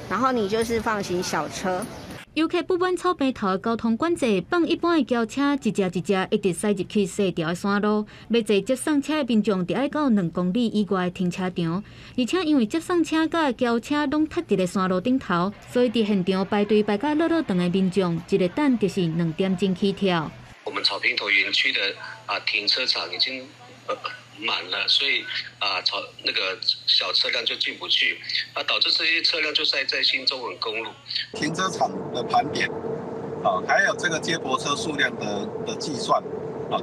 然後你就是放行小車。遊客不滿草坪頭的交通管制，放一般的轎車一隻一隻一直駛入去細條的山路，欲坐接送車的民眾著愛到2公里以外的停車場，而且因為接送車佮轎車攏塞佇咧山路頂頭，所以佇現場排隊排甲落落長的民眾，一个等就是2點鐘起跳。我們草坪頭園區的停車場已經滿了，所以草那個小車輛就進不去，導致這些車輛就塞在新中橫公路。停車場的盤點，還有這個接駁車數量的計算，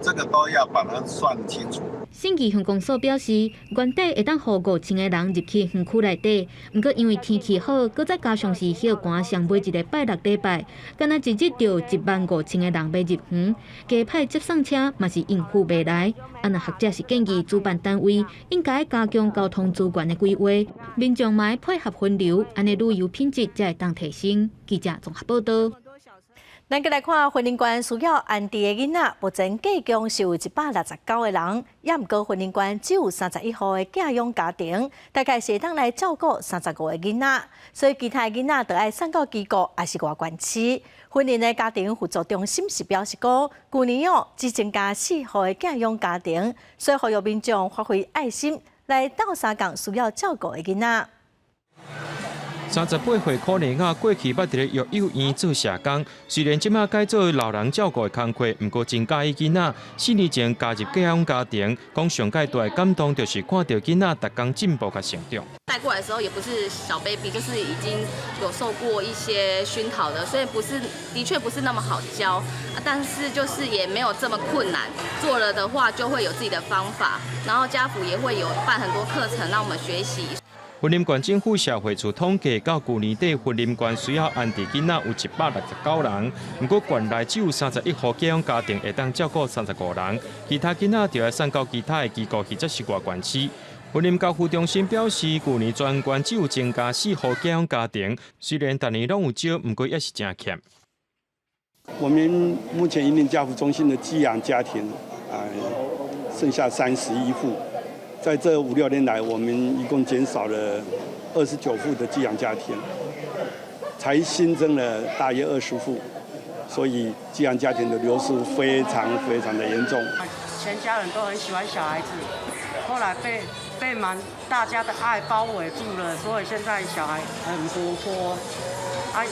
這個都要把它算清楚。信義鄉公所表示，原底會當予5000個人入去園區內底，毋過因為天氣好，閣再加上是彼寒上尾一个拜六禮拜，敢若一日就1萬5千個人欲入園，加派接送車嘛是應付袂來。啊，若學者是建議主辦單位應該加強交通資源的規劃，民眾嘛愛配合分流，按呢旅遊品質才會當提升。記者綜合報道。咱閣來看，雲林縣需要安置的囡仔，目前計共是有169個人，也毋過雲林縣只有31戶的寄養家庭，大概是會當來照顧35個囡仔，所以其他的囡仔就愛送到機構，抑是外縣市。雲林的家庭扶助中心是表示講，舊年哦只增加4戶的寄養家庭，所以呼籲民眾發揮愛心來鬥相共需要照顧的囡仔。 38歲可妮亞過去捌佇咧育幼院做社工，雖然這馬改做老人照顧的工課，毋過真佮意囡仔。4年前加入寄養家庭，講上蓋大的感動就是看著囡仔逐工進步佮成長。帶過來的時候也不是小 baby，就是已經有受過一些熏陶的，所以不是，的確不是那麼好教，但是就是也沒有這麼困難。做了的話就會有自己的方法，然後家扶也會有辦很多課程讓我們學習。雲林縣政府社會處統計，到舊年底，雲林縣需要安置囡仔有169人，毋過縣內只有31戶寄養家庭會當照顧35人，其他囡仔就愛送到其他的機構或者是外縣市。雲林家扶中心表示，舊年全縣只有增加4戶寄養家庭，雖然逐年攏有招，毋過也是誠欠。我們目前雲林家扶中心的寄養家庭啊，剩下31戶。在這五六年來，我們一共減少了29戶的寄養家庭，才新增了大約20戶，所以寄養家庭的流失非常非常的嚴重。全家人都很喜歡小孩子，後來被滿大家的愛包圍住了，所以現在小孩很活潑，哎，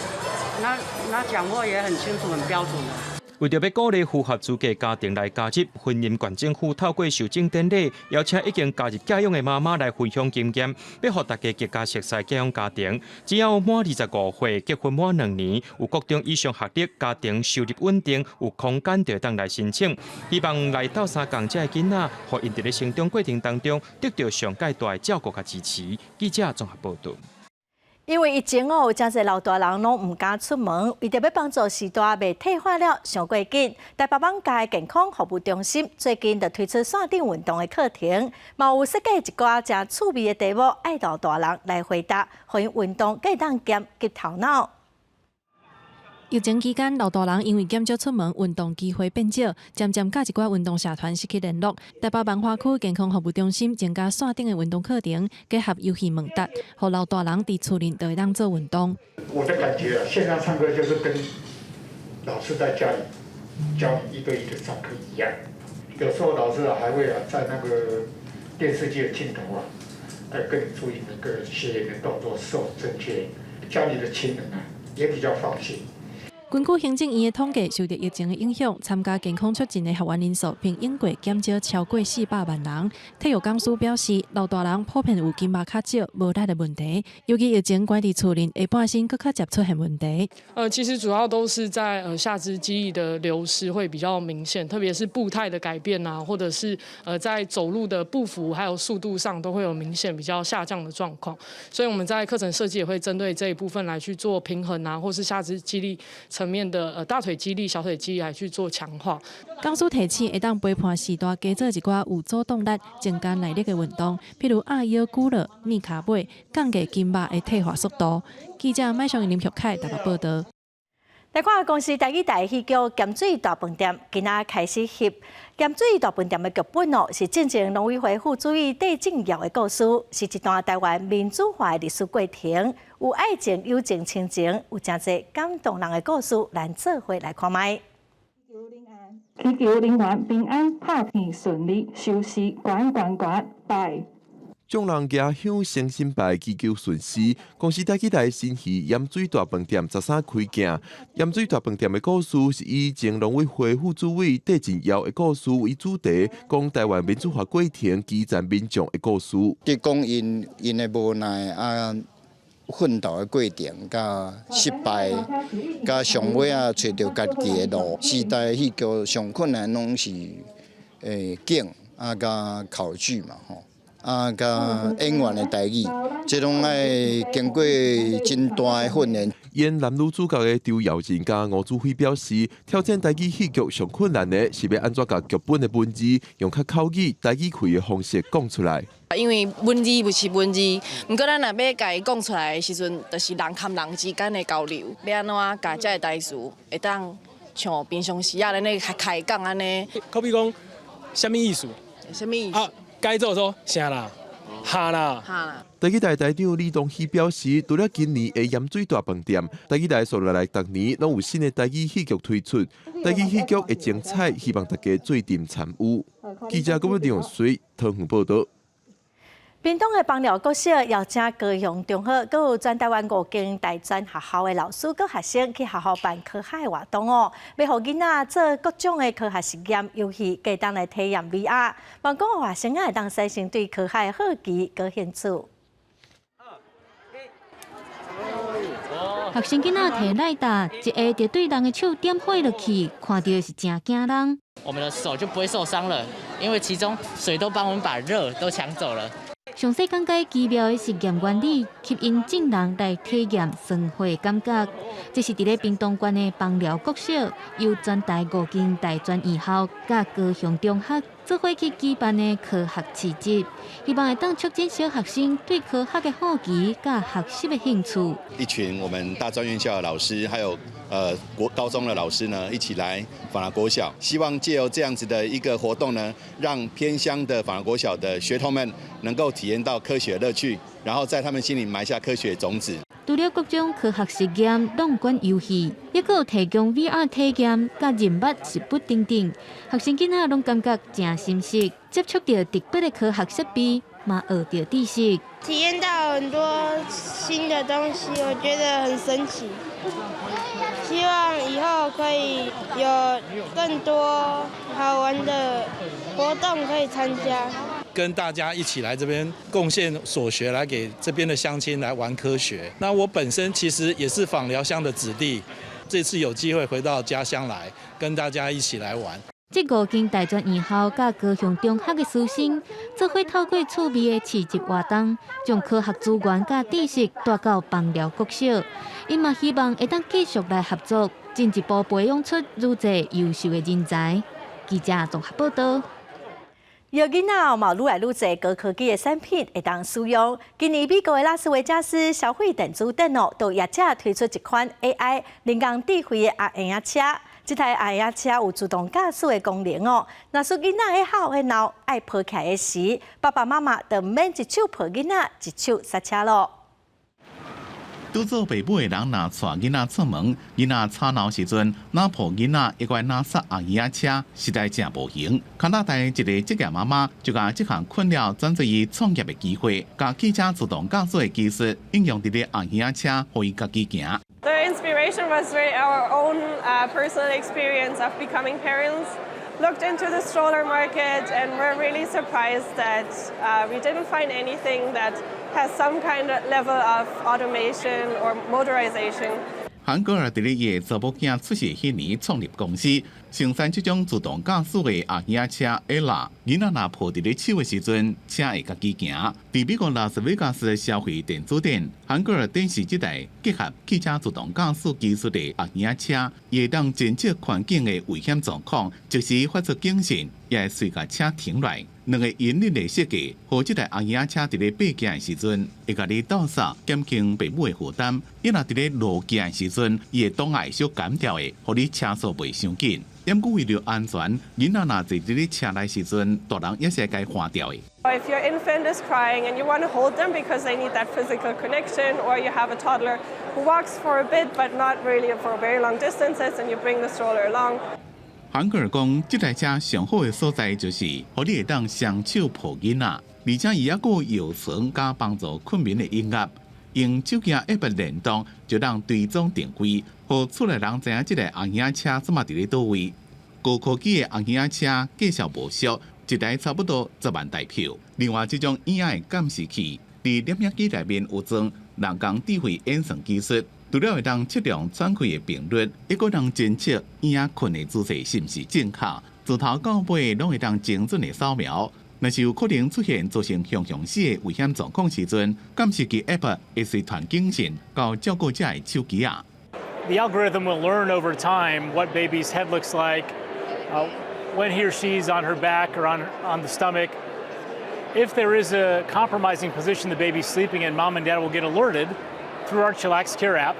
那講話也很清楚，很標準的。為著欲鼓勵符合資格家庭來加入，雲林縣政府透過受證典禮，邀請已經加入寄養的媽媽來分享經驗，欲予大家更加熟悉寄養家庭。只要滿25歲，結婚滿2年，有國中以上學歷，家庭收入穩定，有空間就會當來申請。希望來鬥相共這的囡仔，予𪜶佇咧成長過程當中得著上蓋大的照顧佮支持。記者綜合報導。因為疫情哦，有誠濟老大人攏毋敢出門，為著欲幫助時代袂退化了，傷過緊，台北艋舺健康服務中心最近就推出線頂運動的課程，嘛有設計一寡誠趣味的題目，愛老大人來回答，予𪜶運動閣會當兼及頭腦。疫情期間，老大人因為減少出門，運動機會變少，漸漸佮一寡運動社團失去聯絡。台北萬華區健康服務中心增加線頂的運動課程，結合遊戲問答，予老大人佇厝裡就會當做運動。我的感覺啊，線上上課就是跟老師在家裡教你一對一的上課一樣。有時候老師啊還會啊在那個電視機的鏡頭啊，來跟你注意每個學員的動作是否正確，家裡的親人啊也比較放心。根據行政院的統計，受著疫情的影響，參加健康促進的學員人數比往過減少超過400萬人。體育講師表示，老大人普遍有筋肉較少、無力的問題，尤其疫情關佇厝內，下半身閣較捷出現問題。其實主要都是在下肢肌力的流失會比較明顯，特別是步態的改變啊，或者是在走路的步幅還有速度上都會有明顯比較下降的狀況。所以我們在課程設計也會針對這一部分來去做平衡啊，或是下肢肌力層面的大腿肌力、小腿肌力來去做強化。講師提醒會當陪伴時代加做一寡有阻擋力、增加耐力的運動，譬如壓腰舉落、捏跤尾，降低筋肉的退化速度。記者麥尚林玉凱台北報道。來看公視台語台戲劇《鹹水大飯店》，今仔開始翕。鹹水大飯店的劇本哦，是進前農委會副主委戴進堯的故事，是一段台灣民主化的歷史過程，有愛情、友情、親情，有誠濟感動人的故事，咱做伙來看覓。祈求人員平安、拍片順利、收視懸懸懸，拜。眾人舉香誠心拜，祈求順遂。公視台語台新戲《鹽水大飯店》13開鏡。鹽水大飯店的故事是以前農委會副主委戴進堯的故事為主題，講台灣民主化過程基層民眾的故事。佇講𪜶𪜶的無奈啊，奮鬥的過程，佮失敗，佮上尾仔揣著家己的路。時代戲劇上困難攏是景啊，佮考據嘛吼。啊，佮演員的台語，這攏愛經過真大的訓練。演男女主角的周耀仁佮吳祖輝表示，挑戰台語戲劇上困難的是欲按怎共劇本的文字用較口語、台語氣的方式講出來。因為文字不是文字，毋過咱若欲共伊講出來的時陣，就是人佮人之間的交流，欲按怎共這个台詞會當像平常時仔咱咧開講按呢。好比講，啥物意思？啥物意思？該做說啥啦，哈啦。哈啦。台語台台長李東熙表示，除了今年的鹽水大飯店，台語台紲落來逐年攏有新的台語戲劇推出，台語戲劇會精彩，希望大家做陣參與。記者郭文水桃園報道。屏東的枋寮國小邀請高雄中學，閣有全台灣五間大專學校的老師佮學生去學校辦科學的活動哦，欲予囡仔做各種的科學實驗遊戲，會當來體驗 VR，望講予學生仔會當產生對科學的好奇佮興趣。學生囡仔提來達，一下就對人的手點火落去，看著是誠驚人。我們的手就不會受傷了，因為其中水都幫我們把熱都搶走了。詳細講解奇妙的實驗原理，吸引眾人來體驗生火的感覺。這是佇咧屏東縣的枋寮國小，由全台五間大專院校佮高雄中學做伙去舉辦的科學市集，希望會當促進小學生對科學的好奇佮學習的興趣。一群我們大專院校的老師，還有國高中的老師呢，一起來枋寮國小，希望藉由這樣子的一個活動呢，讓偏鄉的枋寮國小的學童們能夠體驗到科學樂趣，然後在他們心裡埋下科學種子。除了各種科學實驗、挵管遊戲，抑閣有提供 VR 體驗、佮認捌食物等等，學生囡仔攏感覺誠心適，接觸著特別的科學設備，嘛學著知識，體驗到很多新的東西，我覺得很神奇。希望以後可以有更多好玩的活動可以參加。跟大家一起來這邊貢獻所學，來給這邊的鄉親來玩科學。那我本身其實也是枋寮鄉的子弟，這次有機會回到家鄉來，跟大家一起來玩。這五間大專院校佮高雄中學的師生，做伙透過趣味的市集活動，將科學資源佮知識帶到枋寮國小。𪜶嘛希望會當繼續來合作，進一步培養出愈濟優秀的人才。記者綜合報道。有囡仔嘛，愈來愈濟高科技的產品會當使用。今年美國的拉斯維加斯消費電子展哦，就業者推出一款 AI 人工智慧的阿嬰仔車。這台阿嬰仔車有自動駕駛的功能哦。若是囡仔咧哭咧鬧愛抱起來的時，爸爸媽媽就毋免一手抱囡仔，一手剎車囉。拄做爸母的人，若帶囡仔出門，囡仔吵鬧時陣，若抱囡仔，抑閣愛若剎阿嬰仔車，實在誠無閒。加拿大一个職業媽媽就共這項困擾轉做伊創業的機會，共汽車自動駕駛的技術應用佇咧阿嬰仔車，予伊家己行。The inspiration was really our own personal experience of becoming parents. Looked into the stroller market and were really surprised that we didn't find anything that has some kind of level of automation or motorization. 韓格爾佇咧伊的查某囝出世彼年創立公司，生產這種自動駕駛的嬰兒車 Ella。囡仔若抱佇咧手的時陣，車會家己行。佇美國拉斯維加斯的消費電子展，韓格爾展示這台結合汽車自動駕駛技術的嬰兒車，伊會當偵測環境的危險狀況，即時發出警訊，也會隨共車停落來。兩个引力的設計，予這台嬰兒車佇咧爬行的時陣，會共你鬥捒減輕爸母的負擔；伊若佇咧落行的時陣，伊會擋會小減掉的，予你車速袂傷緊。毋過為著安全，囡仔若坐佇咧車內時陣，大人也是愛共換掉的。 If your infant is crying and you want to hold them because they need that physical connection, or you have a toddler who walks for a bit but not really for very long distances, and you bring the stroller along. 韓格爾講，這台車上好的所在就是，予你會當雙手抱囡仔，而且伊猶閣有搖床佮幫助睏眠的音樂，用手機 App 聯動就當追蹤定位，予厝內人知影這台嬰兒車這馬佇咧佗位。高科技的嬰兒車價數無俗，一台差不多10萬台票。另外，這種嬰兒的監視器，佇攝影機內面有裝人工智慧演算技術。除了會當測量喘氣的頻率，猶閣當偵測嬰兒睏的姿勢是毋是正確，自頭到尾攏會當精準的掃描。若是有可能出現造成雄雄死的危險狀況時陣，監視器 App 會隨傳警訊到照顧者的手機仔。 The algorithm will learn over time what baby's head looks like, when he or she's on her back or on the stomach. If there is a compromising position the baby's sleeping in, mom and dad will get alerted through our Chillax Care app,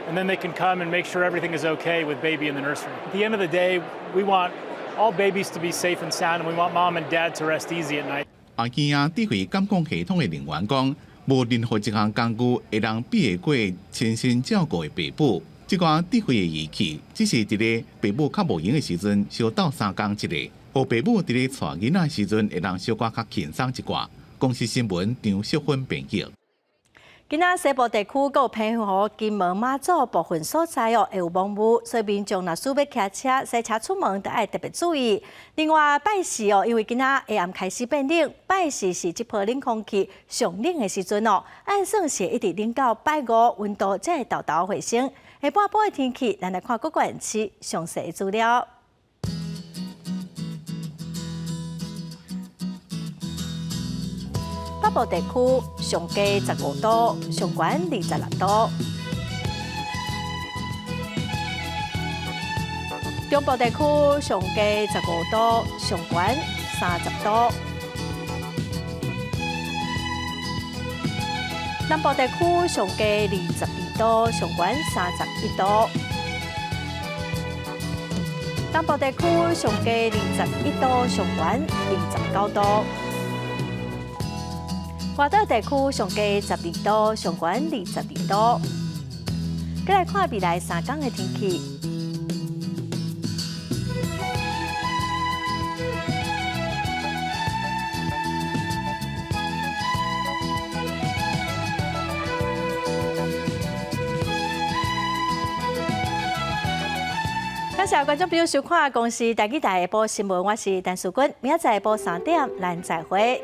and then they can come and make sure everything is okay with baby in the nursery. At the end of the day, we want all babies to be safe and sound, and we want mom and dad to rest easy at night. 阿基亞智慧監控系統的人員講，無任何一項工具會當比會過親身照顧的爸母。這款智慧的儀器，只是佇咧爸母較無閒的時陣，相鬥相共一下，予爸母佇咧帶囡仔時陣會當小可較輕鬆一寡。公視新聞張淑芬編輯。今仔西部地區閣有澎湖、金門、馬祖部分所在哦，會有濛霧，所以民眾若需欲騎車、駛車出門，都愛特別注意。另外，拜四哦，因為今仔下暗開始變冷，拜四是這波冷空氣上冷的時陣哦，按算是一直冷到拜五，溫度才會沓沓回升。下半晡的天氣，咱來看各縣市詳細的資料。北部地區上低15度，上懸26度；中部地區上低15度，上懸30度；南部地區上低22度，上懸31度；東部地區上低21度，上懸29度。外島地區上低12度，上懸22度。閣來看未來3工的天氣。感謝觀眾朋友收看《公視台語台下晡新聞》，我是陳淑君，明仔載下晡3點，咱再會。